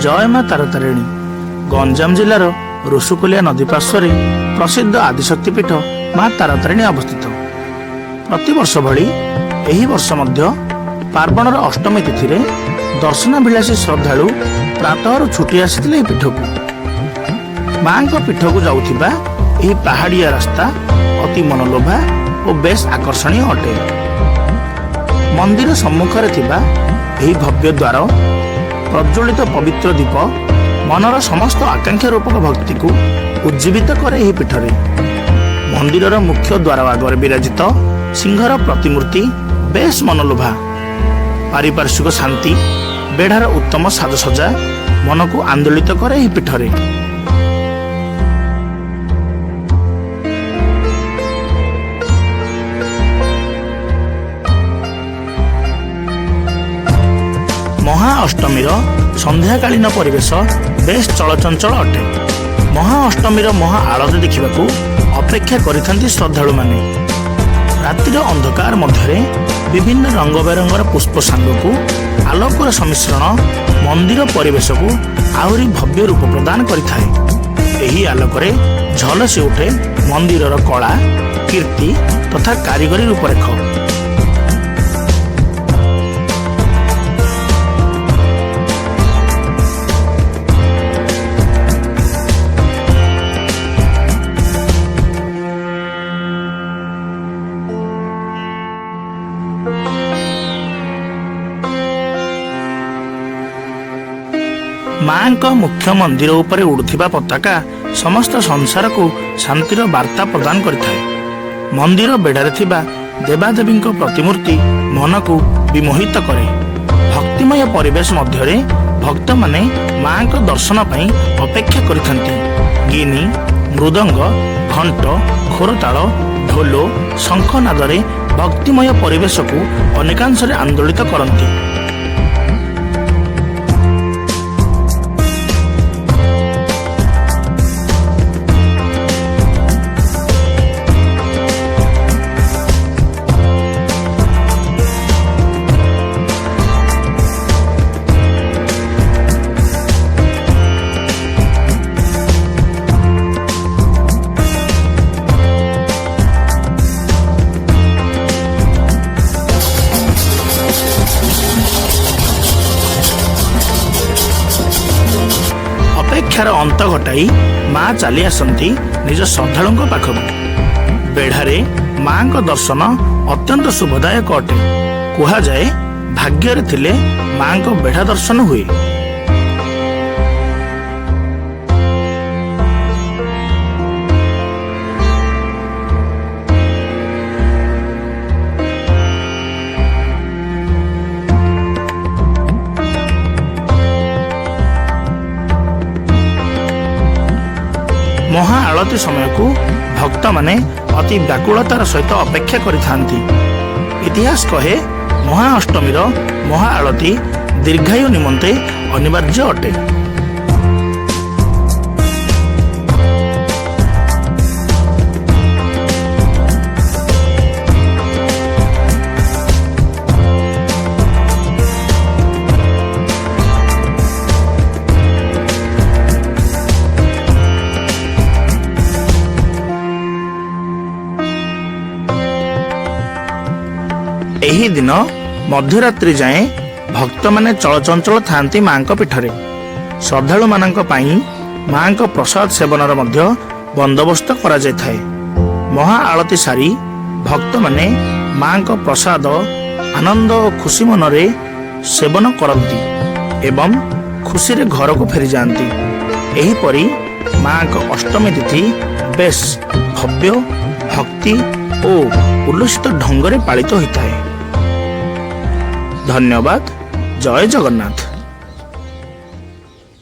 ଜୟ ମା ତାରାତାରିଣୀ। ଗଞ୍ଜାମ ଜିଲ୍ଲାର ଋଷିକୁଲ୍ୟା ନଦୀ ପାର୍ଶ୍ୱରେ ପ୍ରସିଦ୍ଧ ଆଦିଶକ୍ତି ପୀଠ ମା ତାରାତାରିଣୀ ଅବସ୍ଥିତ। ପ୍ରତିବର୍ଷ ଭଳି ଏହି ବର୍ଷ ମଧ୍ୟ ପାର୍ବଣର ଅଷ୍ଟମୀ ତିଥିରେ ଦର୍ଶନାଭିଳାଷୀ ଶ୍ରଦ୍ଧାଳୁ ପ୍ରାତଃରୁ ଛୁଟି ଆସିଥିଲେ ଏହି ପୀଠକୁ। ମାଙ୍କ ପୀଠକୁ ଯାଉଥିବା ଏହି ପାହାଡ଼ିଆ ରାସ୍ତା ଅତି ମନଲୋଭା ଓ ବେଶ୍ ଆକର୍ଷଣୀୟ ଅଟେ। ମନ୍ଦିର ସମ୍ମୁଖରେ ଥିବା ଏହି ଭବ୍ୟ ଦ୍ୱାର, ପ୍ରଜ୍ୱଳିତ ପବିତ୍ର ଦୀପ ମନର ସମସ୍ତ ଆକାଂକ୍ଷା ରୂପକ ଭକ୍ତିକୁ ଉଜ୍ଜୀବିତ କରେ ଏହି ପୀଠରେ। ମନ୍ଦିରର ମୁଖ୍ୟ ଦ୍ୱାର ଆଗରେ ବିରାଜିତ ସିଂହର ପ୍ରତିମୂର୍ତ୍ତି ବେଶ୍ ମନଲୋଭା। ପାରିପାର୍ଶ୍ୱିକ ଶାନ୍ତି, ବେଢ଼ାର ଉତ୍ତମ ସାଜସଜ୍ଜା ମନକୁ ଆନ୍ଦୋଳିତ କରେ ଏହି ପୀଠରେ। ମହା ଅଷ୍ଟମୀର ସନ୍ଧ୍ୟାକାଳୀନ ପରିବେଶ ବେଶ୍ ଚଳଚଞ୍ଚଳ ଅଟେ। ମହା ଅଷ୍ଟମୀର ମହା ଆଳତୀ ଦେଖିବାକୁ ଅପେକ୍ଷା କରିଥାନ୍ତି ଶ୍ରଦ୍ଧାଳୁମାନେ। ରାତିର ଅନ୍ଧକାର ମଧ୍ୟରେ ବିଭିନ୍ନ ରଙ୍ଗ ବେରଙ୍ଗର ପୁଷ୍ପ ସାଙ୍ଗକୁ ଆଲୋକର ସମ୍ମିଶ୍ରଣ ମନ୍ଦିର ପରିବେଶକୁ ଆହୁରି ଭବ୍ୟ ରୂପ ପ୍ରଦାନ କରିଥାଏ। ଏହି ଆଲୋକରେ ଝଲସି ଉଠେ ମନ୍ଦିରର କଳା, କୀର୍ତ୍ତି ତଥା କାରିଗରୀ ରୂପରେଖ। ମାଙ୍କ ମୁଖ୍ୟ ମନ୍ଦିର ଉପରେ ଉଡୁଥିବା ପତାକା ସମସ୍ତ ସଂସାରକୁ ଶାନ୍ତିର ବାର୍ତ୍ତା ପ୍ରଦାନ କରିଥାଏ। ମନ୍ଦିର ବେଢ଼ାରେ ଥିବା ଦେବାଦେବୀଙ୍କ ପ୍ରତିମୂର୍ତ୍ତି ମନକୁ ବିମୋହିତ କରେ। ଭକ୍ତିମୟ ପରିବେଶ ମଧ୍ୟରେ ଭକ୍ତମାନେ ମାଙ୍କ ଦର୍ଶନ ପାଇଁ ଅପେକ୍ଷା କରିଥାନ୍ତି। ଗିନି, ମୃଦଙ୍ଗ, ଘଣ୍ଟ, ଖୋରତାଳ, ଢୋଲ, ଶଙ୍ଖନାଦରେ ଭକ୍ତିମୟ ପରିବେଶକୁ ଅନେକାଂଶରେ ଆନ୍ଦୋଳିତ କରନ୍ତି। ଅପେକ୍ଷାର ଅନ୍ତ ଘଟାଇ ମା ଚାଲି ଆସନ୍ତି ନିଜ ଶ୍ରଦ୍ଧାଳୁଙ୍କ ପାଖକୁ। ବେଢ଼ାରେ ମାଙ୍କ ଦର୍ଶନ ଅତ୍ୟନ୍ତ ଶୁଭଦାୟକ ଅଟେ। କୁହାଯାଏ, ଭାଗ୍ୟରେ ଥିଲେ ମାଙ୍କ ବେଢ଼ା ଦର୍ଶନ ହୁଏ। ମହା ଆଳତୀ ସମୟକୁ ଭକ୍ତମାନେ ଅତି ବ୍ୟାକୁଳତାର ସହିତ ଅପେକ୍ଷା କରିଥାନ୍ତି। ଇତିହାସ କହେ, ମହା ଅଷ୍ଟମୀର ମହା ଆଳତୀ ଦୀର୍ଘାୟୁ ନିମନ୍ତେ ଅନିବାର୍ଯ୍ୟ ଅଟେ। ଏହି ଦିନ ମଧ୍ୟରାତ୍ରି ଯାଏଁ ଭକ୍ତମାନେ ଚଳଚଞ୍ଚଳ ଥାଆନ୍ତି ମାଙ୍କ ପୀଠରେ। ଶ୍ରଦ୍ଧାଳୁମାନଙ୍କ ପାଇଁ ମାଙ୍କ ପ୍ରସାଦ ସେବନର ମଧ୍ୟ ବନ୍ଦୋବସ୍ତ କରାଯାଇଥାଏ। ମହା ଆଳତୀ ସାରି ଭକ୍ତମାନେ ମାଙ୍କ ପ୍ରସାଦ ଆନନ୍ଦ ଓ ଖୁସି ମନରେ ସେବନ କରନ୍ତି ଏବଂ ଖୁସିରେ ଘରକୁ ଫେରିଯାଆନ୍ତି। ଏହିପରି ମାଙ୍କ ଅଷ୍ଟମୀ ତିଥି ବେଶ୍ ଭବ୍ୟ, ଭକ୍ତି ଓ ଉଲ୍ଲସିତ ଢଙ୍ଗରେ ପାଳିତ ହୋଇଥାଏ। ଧନ୍ୟବାଦ। ଜୟ ଜଗନ୍ନାଥ।